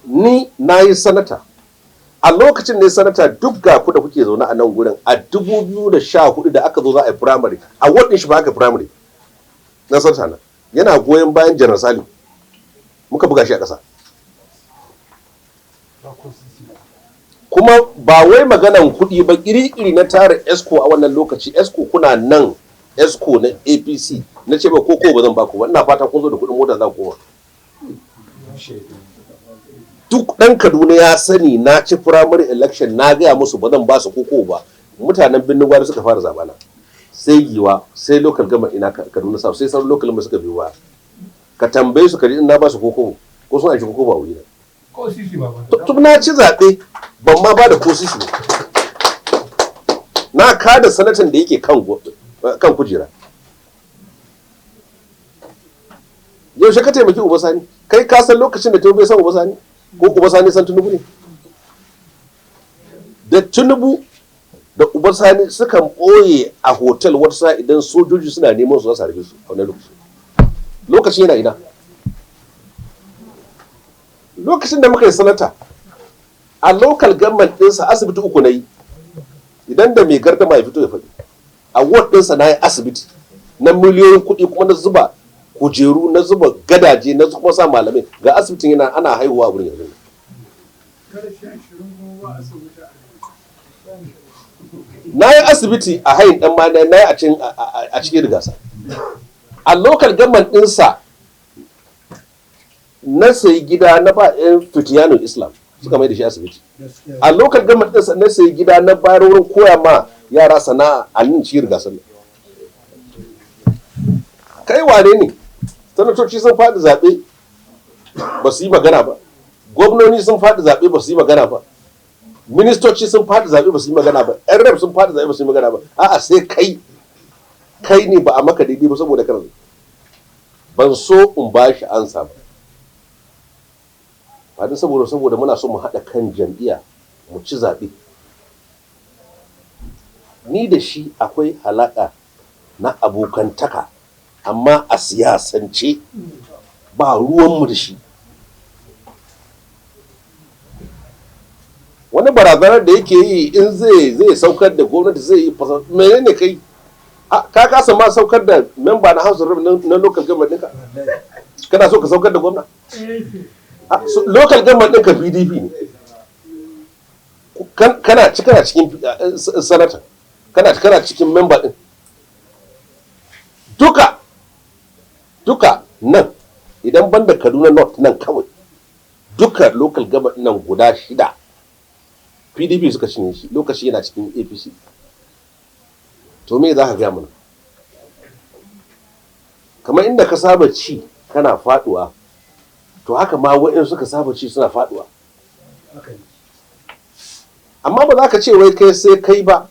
Ni na yi sanata. A lokacin ne sanata, duk ga ku da kuke zaune a nan gurin, a 2014 da aka zo za a yi primary a ward shi, ba aka primary na sanata na yana goyon bayan Janar Salim, muka buga shi a ƙasa. Kuma ba wai maganan kuɗi ba, iri-iri na tara exco a wannan lokaci. Exco kuna nan, exco na APC, na ce ba ko ba zan baku ba, ina fata kun zo da kuɗin mota za ku koma. Duk ɗan Kaduna ya sani na ci primary election, na gaya musu ba zan ba su koko ba. Mutanen Birnin Gwari suka fara zabana, sai Giwa, sai local government ina Kaduna South, sai sauran local government suka biyo baya. Ka tambaye su ka ji in na ba su koko ko sun aiki koko ba wuri na. Ko sisi ba. To, na ci zaɓe, ban ma ba da ko sisi ba. Na kada sanatan da yake kan kujera. Yaushe ka taimaki Uba Sani? Kai ka san lokacin da Tinubu ya san Uba Sani, ko Uba Sani san Tinubu ne? Da Tinubu da Uba Sani sukan ɓoye a hotel wata sa idan sojoji suna neman su, za su harbe su a wannan lokaci. Lokacin yana ina? Lokacin da muka yi sanata, a local government ɗinsa asibiti uku na yi. Idan da mai gardama ya fito ya faɗi. A ward ɗinsa na yi asibiti na miliyoyin kuɗi, kuma na zuba kujeru, na zuba gadaje, na kuma sa malamai. Ga asibitin yana ana haihuwa a wurin yanzu. Na yi asibiti a Hayin Dan Mana, na yi a cikin Rigasa. A local government ɗinsa na sayi gida na ba 'yan Fitiyanun Islam, suka mai da shi asibiti. A local government ɗinsa na sayi gida na bayar wurin koya ma yara sana'a a nan cikin Rigasar nan. Kai wane ne? Sanatoci sun faɗi zaɓe ba su yi magana ba, gwamnoni sun faɗi zaɓe ba su yi magana ba, ministoci sun faɗi zaɓe ba su yi magana ba, 'yan rep sun faɗi zaɓe ba su yi magana ba. A'a, sai kai, kai ne ba a maka daidai ba saboda kana ban so in ba shi ansa ba, ba don saboda muna so mu haɗa kan jam'iyya mu ci zaɓe. Ni da shi akwai halaƙa na abokantaka, amma a siyasance ba ruwanmu da shi. Wani barazanar da yake yi, in zai saukar da gwamnati, zai yi fasa menene? Kai ka kasa ma saukar da memba na House of Rep na local government ɗinka, kana so ka saukar da gwamna? Local government ɗinka PDP ne. Kana cikin senator, kana cikin member ɗin duka duka nan. Idan banda Kaduna North nan kawai, duka local government nan guda shida PDP suka cinye shi, lokaci yana cikin APC. To, me za ka gaya mana? Kamar inda ka saba ci kana faduwa, to haka ma wa'in suka saba ci suna faduwa. Amma ba za ka ce wai kai sai kai ba.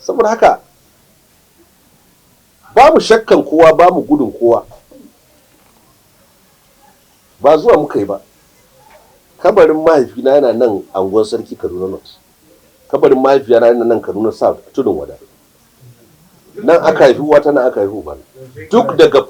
Saboda haka ba mu shakkan kowa, ba mu gudun kowa, ba zuwa muka yi ba. Kabarin mahaifina yana nan Anguwan Sarki, Kaduna North. Kabarin mahaifiyana yana nan Kaduna South, Tudun Wada. Nan aka haifi wata, nan aka haifi ubana. Duk daga